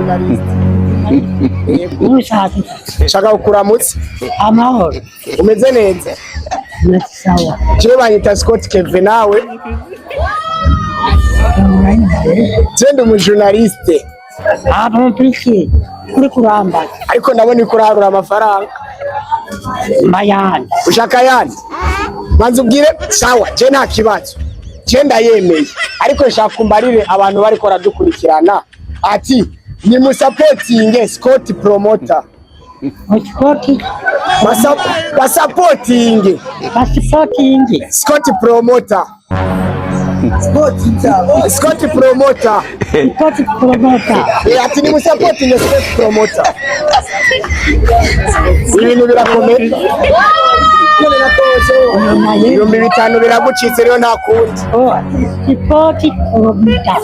Journaliste. Ushaka Shaka kukuramutsa. Amahoro. Umeze neza? Sawa. Jewe banyita Scott Kevin, nawe? Je ndi umu journaliste. Apa mupiki uri kuramba. Ariko ndabona uriko uraharura amafaranga. Mayani. Ushaka yandi? Manza ubwire sawa, je nta kibazo. Je ndayemeye. Ariko nshaka kumbarire abantu bariko baradukurikirana ati nimusapotinge Scott Promoter. Scott. Basapotinge. Basipotingi. Scott Promoter. Scott Promoter. Scott Promoter. Eh, ati nimusapotinge Scott Promoter. Ibintu birakomeye. 5000 biragucitse rero, nta kundi. Oh, Scott Promoter.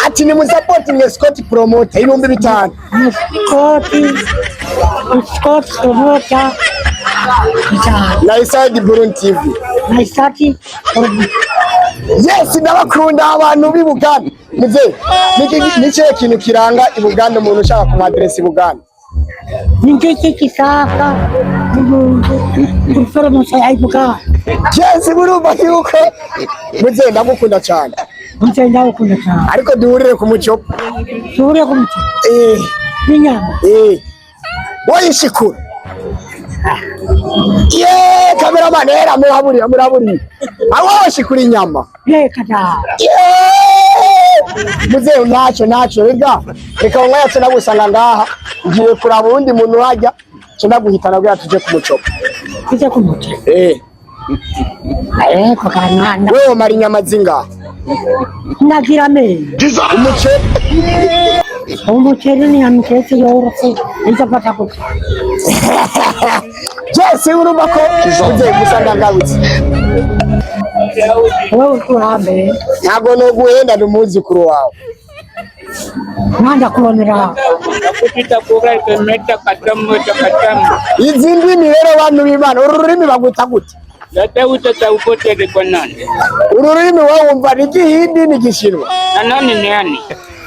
Ati nimusapotinge Scott Promoter 5000. Scott Promoter. Na Inside Burundi TV. Naisati Promoter. Yes, ndabakunda abantu b'i Buganda. Muze, niki ni kihe kintu kiranga i Buganda, umuntu ushaka ku address i Buganda? Ningiki kisaka Promoter aibuka. Yes, burumva yuko muze ndagukunda cyane. Mzee, ndagukunda cyane. Ariko duhurire ku muco. Duhurire ku muco. Eh. N'inyama. Eh. Woyishikura. Ye, cameraman era muraburiye muraburiye. Aho woshikura inyama. Reka da. Ye! Muze, ntacyo ntacyo, rega. Reka umwanya cyo ndagusanga ngaha. Ngiye kuraba uwundi muntu hajya. Cyo ndaguhitana kugira tuje ku muco. Tuje ku muco. Eh. Ariko kanana. Wewe umara inyama zingahe? Nagira amenyo. Umuceri. Umuceri ni amuketse yorose nicafata kuko. Jesse, urumva ko muze gusa ndagarutse. Wewe uri Ntabwo noguhenda, ni umwuzukuru wawe. Nanda kubonera. Izi ndimi rero, bantu b'Imana, uru rurimi bagwita gute? Uru rurimi wowe wumva ni igihindi, ni igishinwa?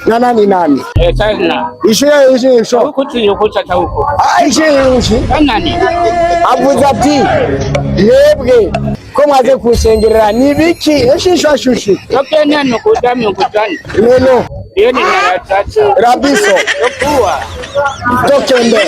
Na nani nani? Ishuye ishu. Ah, ishu ishu. Avuze ati mwebwe ko mwaze kushengerera ni biki eshishwashushi neno rabiso tokende.